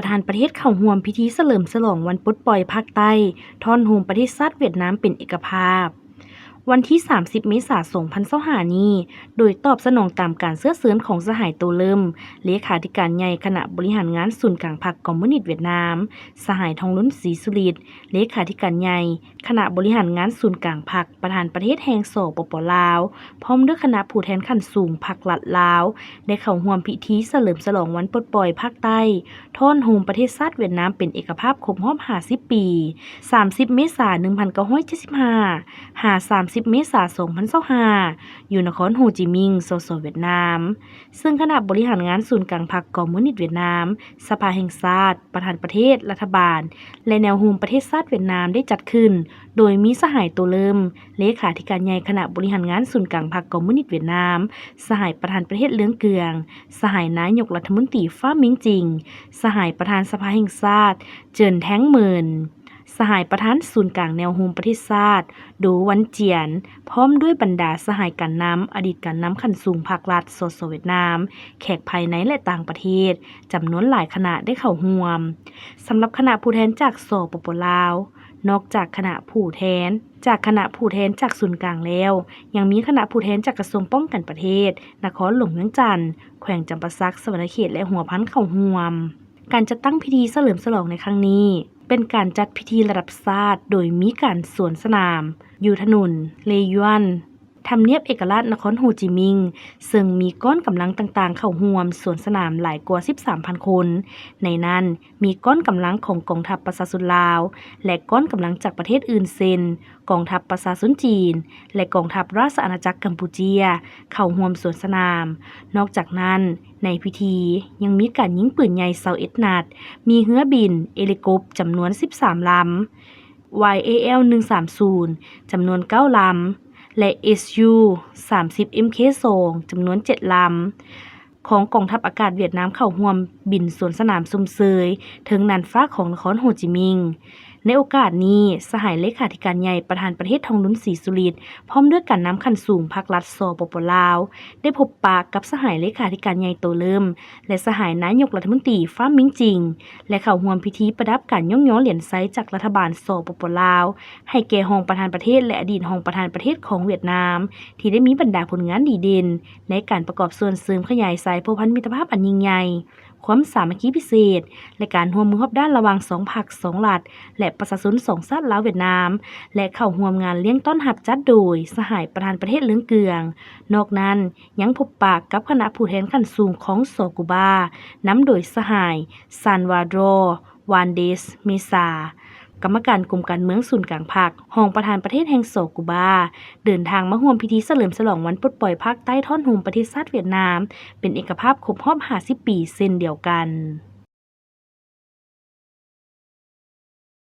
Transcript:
ປະທານປະເທດເຂົ້າຮ່ວມພິທີສະເຫຼີມສະຫຼອງວັນປົດປ່ອຍພາກໃຕ້ ທ້ອນໂຮມປະເທດຊາດຫວຽດນາມເປັນເອກະພາບ. ວັນທີສາມສິບ ເມສາ ສອງພັນຊາວຫ້ານີ້, ໂດຍຕອບສະໜອງຕາມການເຊື້ອເຊີນຂອງສະຫາຍ ໂຕເລີມ ເລຂາທິການໃຫຍ່ຄະນະບໍລິຫານງານສູນກາງພັກຄອມມູນິດຫວຽດນາມ, ສະຫາຍ ທອງລຸນ ສີສຸລິດ ເລຂາທິການໃຫຍ່ຄະນະບໍລິຫານງານສູນກາງພັກ ປະທານປະເທດແຫ່ງ ສປປ ລາວ ພ້ອມດ້ວຍຄະນະຜູ້ແທນຂັ້ນສູງພັກລັດລາວ ໄດ້ເຂົ້າຮ່ວມພິທີສະເຫຼີມສະຫຼອງວັນປົດປ່ອຍພາກໃຕ້ ທ້ອນໂຮມປະເທດຊາດຫວຽດນາມເປັນເອກະພາບຄົບຮອບຫ້າສິບປີ, ສາມສິບ ເມສາ ໜຶ່ງພັນເກົ້າຮ້ອຍເຈັດສິບຫ້າ ຫາ ສາມສິບ ເມສາ ສອງພັນຊາວຫ້າ ຢູ່ນະຄອນໂຮຈິມິງ ສສ ຫວຽດນາມ. ເຊິ່ງຄະນະບໍລິຫານງານສູນກາງພັກຄອມມູນິດຫວຽດນາມ, ສະພາແຫ່ງຊາດ, ປະທານປະເທດ, ລັດຖະບານ ແລະ ແນວໂຮມປະເທດຊາດຫວຽດນາມໄດ້ຈັດຂຶ້ນ ໂດຍມີສະຫາຍ ໂຕເລີມ ເລຂາທິການໃຫຍ່ຄະນະບໍລິຫານງານສູນກາງພັກຄອມມູນິດຫວຽດນາມ, ສະຫາຍປະທານປະເທດ ເລື່ອງເກືອງ, ສະຫາຍນາຍົກລັດຖະມົນຕີ ຟ້າມິງຈິງ, ສະຫາຍປະທານສະພາແຫ່ງຊາດ ເຈີນ ແທງເໝີນ, ສະຫາຍປະທານສູນກາງແນວໂຮມປະເທດຊາດ ໂດ ວັນຈຽນ ພ້ອມດ້ວຍບັນດາສະຫາຍການນຳ, ອະດີດການນຳຂັ້ນສູງພັກລັດ ສສ ຫວຽດນາມ, ແຂກພາຍໃນ ແລະ ຕ່າງປະເທດ ຈຳນວນຫຼາຍຄະນະໄດ້ເຂົ້າຮ່ວມ. ສຳລັບຄະນະຜູ້ແທນຈາກ ສປປ ລາວ, ນອກຈາກຄະນະຜູ້ແທນ ຈາກຄະນະຜູ້ແທນຈາກສູນກາງແລ້ວ, ຍັງມີຄະນະຜູ້ແທນຈາກກະຊວງປ້ອງກັນປະເທດ, ນະຄອນຫຼວງວຽງຈັນ, ແຂວງຈຳປາສັກ, ສະຫວັນນະເຂດ ແລະ ຫົວພັນເຂົ້າຮ່ວມ. ການຈັດຕັ້ງພິທີສະເຫຼີມສະຫຼອງໃນຄັ້ງນີ້ ເປັນການຈັດພິທີລະດັບຊາດ ໂດຍມີການສວນສະໜາມ ຢູ່ຖະໜົນ ເລຍວນ ທຳນຽບເອກະລາດນະຄອນໂຮຈິມິງ, ເຊິ່ງມີກ້ອນກຳລັງຕ່າງໆເຂົ້າຮ່ວມສວນສະໜາມຫຼາຍກວ່າສິບສາມພັນຄົນ, ໃນນັ້ນມີກ້ອນກຳລັງຂອງກອງທັບປະຊາຊົນລາວ ແລະ ກ້ອນກຳລັງຈາກປະເທດອື່ນເຊັ່ນ ກອງທັບປະຊາຊົນຈີນ ແລະ ກອງທັບລາຊະອານາຈັກກຳປູເຈຍ ເຂົ້າຮ່ວມສວນສະໜາມ. ນອກຈາກນັ້ນ, ໃນພິທີຍັງມີການຍິງປືນໃຫຍ່ຊາວເອັດນັດ, ມີເຮືອບິນເອລິຄົບຈຳນວນສິບສາມລຳ, ວາຍເອແອວ ໜຶ່ງສາມສູນ ຈຳນວນເກົ້າລຳ ແລະ ເອສຢູ ສາມສິບ ເອັມເຄສອງ ຈຳນວນເຈັດລຳ ຂອງກອງທັບອາກາດຫວຽດນາມເຂົ້າຮ່ວມບິນສວນສະໜາມຊົມເຊີຍເທິງນ່ານຟ້າຂອງນະຄອນໂຮຈິມິງ. ໃນໂອກາດນີ້, ສະຫາຍເລຂາທິການໃຫຍ່ປະທານປະເທດ ທອງລຸນ ສີສຸລິດ ພ້ອມດ້ວຍການນຳຂັ້ນສູງພັກລັດ ສປປ ລາວ ໄດ້ພົບປະກັບສະຫາຍເລຂາທິການໃຫຍ່ ໂຕເລີມ ແລະ ສະຫາຍນາຍົກລັດຖະມົນຕີ ຟ້າມິງຈິງ ແລະ ເຂົ້າຮ່ວມພິທີປະດັບການຍ້ອງຍໍຫຼຽນໄຊຈາກລັດຖະບານ ສປປ ລາວ ໃຫ້ແກ່ຮອງປະທານປະເທດ ແລະ ອະດີດຮອງປະທານປະເທດຂອງຫວຽດນາມ ທີ່ໄດ້ມີບັນດາຜົນງານດີເດັ່ນໃນການປະກອບສ່ວນເສີມຂະຫຍາຍສາຍພົວພັນມິດຕະພາບອັນຍິ່ງໃຫຍ່, ຄວາມສາມັກຄີພິເສດ ແລະ ການຮ່ວມມືຮອບດ້ານລະຫວ່າງສອງພັກ, ສອງລັດ ແລະ ປະຊາຊົນສອງຊາດລາວ-ຫວຽດນາມ ແລະ ເຂົ້າຮ່ວມງານລ້ຽງຕ້ອນຮັບຈັດໂດຍສະຫາຍປະທານປະເທດ ເລື່ອງເກືອງ. ນອກນັ້ນ, ຍັງພົບປະກັບຄະນະຜູ້ແທນຂັ້ນສູງຂອງ ສ ກູບາ, ນຳໂດຍສະຫາຍ ຊານວາດຣໍ ວານເດສ ເມຊາ, ກຳມະການກົມການເມືອງສູນກາງພັກ, ຮອງປະທານປະເທດແຫ່ງ ສ ກູບາ, ເດີນທາງມາຮ່ວມພິທີສະເຫຼີມສະຫຼອງວັນປົດປ່ອຍພາກໃຕ້ທ້ອນໂຮມປະເທດຊາດຫວຽດນາມເປັນເອກະພາບຄົບຮອບຫ້າສິບປີເຊັ່ນດຽວກັນ.